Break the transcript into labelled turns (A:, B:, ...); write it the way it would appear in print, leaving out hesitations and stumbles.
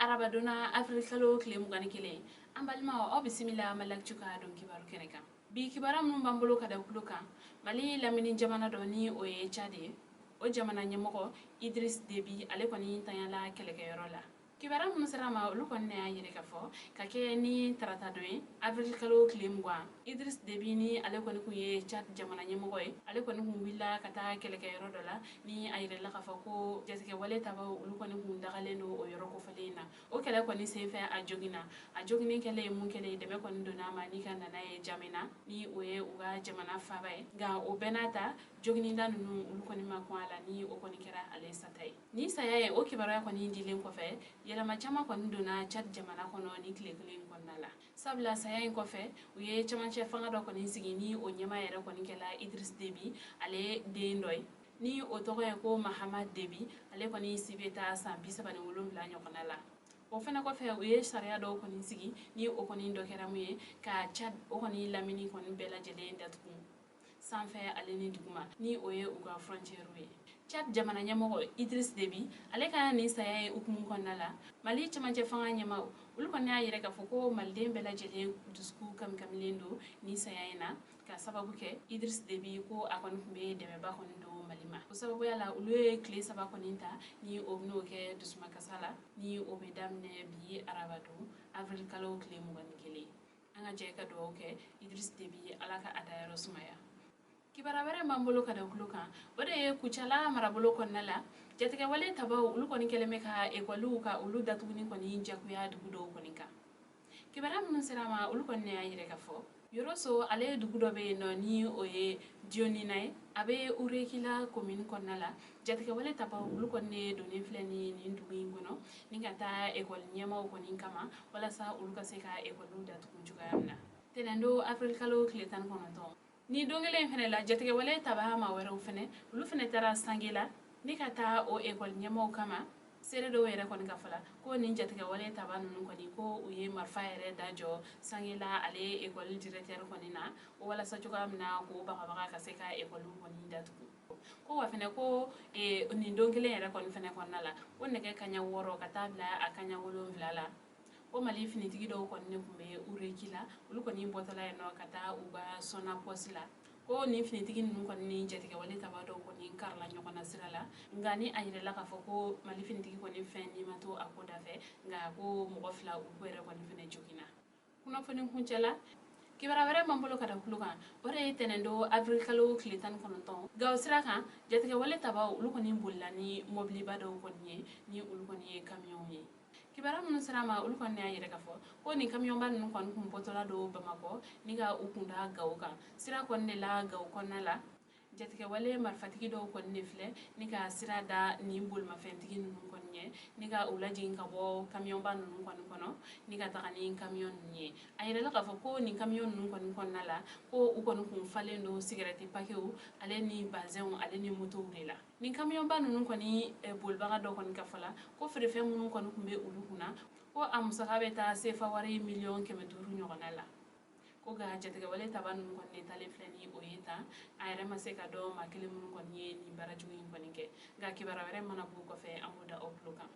A: Arabadon na, avril kalo tile 21, an balimaw, aw bisimila Maliactu ka don kibaru kɛnɛ kan. Bi kibaruya minnu b'an bolo ka da tulo kan, Mali lamini jamana dɔ, ni o ye Tchad ye, o jamana ɲɛmɔgɔ Idriss Déby, ale kɔni tanyala kɛlɛkɛyɔrɔ la. Kibaruya minnu sera ma, olu kɔni y'a yɛrɛ ka fɔ ka kɛ ni tarata don ye, avril kalo tile 20, Idriss Déby, ni ale kɔni kun ye Tchad jamana ɲɛmɔgɔ ye, ale kɔni kun wulila ka taa kɛlɛkɛyɔrɔ dɔ la, ni a yɛrɛla k'a fɔ ko jatigɛwale tabaw, olu kɔni kun dagalen don o yɔrɔ kofɔlen in na. O kɛlɛ kɔni senfɛ, a joginna. A joginin kɛlen ye mun kɛlen, dɛmɛ kɔni donna a ma ni ka nana ye Jamena, ni o ye u ka jamana faaba ye. Nka o bɛɛ n'a ta, jogininda ninnu, olu kɔni ma kun a la, ni o kɔni kɛra ale sata ye. Ni saya ye, o kibaruya kɔni dilen kɔfɛ, yɛlɛma caman kɔni donna Tchad jamana kɔnɔ ni tile kelen kɔnɔna la, sabula saya in kɔfɛ, u ye camancɛ fanga dɔ kɔni sigi, ni o ɲɛma yɛrɛ kɔni kɛla Idriss Déby ale den dɔ ye, ni o tɔgɔ ye ko Mahamat Déby. Ale kɔni si bɛ taa san 37 ɲɔgɔnna la. O fana kɔfɛ, u ye sariya dɔw kɔni sigi, ni o kɔni dɔ kɛra mun ye, ka Tchad o kɔni lamini kɔni bɛɛ lajɛlen datugu sanfɛ ale ni duguma, ni o ye u ka frontière ye. Tchad jamana ɲɛmɔgɔ Idriss Déby, ale ka nin saya ye hukumu kɔnɔna la, Mali camancɛ fanga ɲɛmaw, olu kɔni y'a yɛrɛ k'a fɔ ko maliden bɛɛ lajɛlen dusuku kamikamilen don nin saya in na, ka sababu kɛ Idriss Déby ko a kɔni tun bɛ dɛmɛba kɔni don Mali ma. O sababuya la, olu ye tile 3 kɔni ta, ni o bɛn'o kɛ dusumakasa la, ni o bɛ daminɛ bi arabadon, avril kalo tile 21. An ka jɛ ka dugawu kɛ Idriss Déby, Ala ka a dayɔrɔ sumaya. Kibaruya wɛrɛ b'an bolo ka da tulo kan, o de ye Kucala marabolo kɔnɔna la, jatigɛwale tabaw, olu kɔni kɛlen bɛ ka ekɔliw ka olu datuguni kɔni jagoya dugu dɔw kɔni kan. Kibaruya minnu sera ma, olu kɔni y'a yɛrɛ ka fɔ Yoroso, ale ye dugu dɔ bɛ yen nɔ, ni o ye Dionina ye, a bɛ Urekila commune kɔnɔna la. Jatigɛwale tabaw, olu kɔni de donnen filɛ ni nin dugu in kɔnɔ, ni ka taa ekɔli ɲɛmaw kɔni kama, walasa olu ka se ka ekɔliw datugu cogoya min na, tɛnɛndo, avril kalo tile 19. Ni don kelen in fɛnɛ la, jatigɛwale tabaa ma wɛrɛw fɛnɛ, olu fɛnɛ taara Sangela ni ka taa o ekɔli ɲɛmaw kama. Seere dɔw yɛrɛ kɔni ka fɔ la ko nin jatigɛwale taba ninnu kɔni, ko u ye marifa yɛrɛ da jɔ Sangela ale ekɔli directeur kɔni na, o walasa cogoya min na k'o bagabaga ka se ka ekɔliw kɔni datugu. Ko wa fɛnɛ ko nin don kelen yɛrɛ kɔni fɛnɛ kɔnɔna la, ko nɛgɛ kaɲa 6 ka taa bila a kaɲa 7 la, ko Mali finitigi dɔw kɔni ne tun bɛ Ureki la, olu kɔni bɔtɔla yen nɔ ka taa u ka sɔnna pɔsi la, ko nin finitigi ninnu kɔni ni jatigɛwale taba dɔw kɔni karila ɲɔgɔn na sira la. Nka ni a yirala k'a fɔ ko Mali finitigi kɔni fɛn ni ma to a ko dafɛ, nka ko mɔgɔ fila, olu yɛrɛ kɔni fɛnɛ joginna. Kunnafoni kuncɛ la, kibaruya wɛrɛ b'an bolo ka da tulo kan, o de ye tɛnɛndo, avril kalo tile 19, Gawo sira kan, jatigɛwale tabaw, olu kɔni bolila ni mɔbiliba dɔw kɔni ye, ni olu kɔni ye kamiyɔnw ye. Kibaruya minnu sera ma, olu kɔni y'a yɛrɛ k'a fɔ ko nin kamiyɔnba ninnu kɔni kun bɔtɔla don Bamakɔ ni ka u kun da Gawo kan. Sira kɔni de la, Gawo kɔnɔna la, jatigɛwale marifatigi dɔw kɔni de filɛ ni ka sira da nin bolimafɛntigi ninnu kɔni ɲɛ, ni ka u lajigin ka bɔ kamiyɔnba ninnu kɔni kɔnɔ, ni ka taga ni kamiyɔn ninnu ye. A yirala k'a fɔ ko nin kamiyɔn ninnu kɔni kɔnɔna la, ko u kɔni kun falen don sigɛrɛti pakew ale ni bazɛnw ale ni motow de la. Nin kamiyɔnba ninnu kɔni bolibaga dɔ kɔni ka fɔ la ko feerefɛn minnu kɔni tun bɛ olu kunna, ko a musaka bɛ taa sefa wari miliyɔn 500 ɲɔgɔnna la. Ko nka jatigɛwale taba ninnu kɔni de talen filɛ ni o ye tan, a yɛrɛ ma se ka dɔn maa kelen minnu kɔni ye nin baara jugu in kɔni kɛ. Nka kibaruya wɛrɛ mana b'o kɔfɛ, an b'o da aw tulo kan.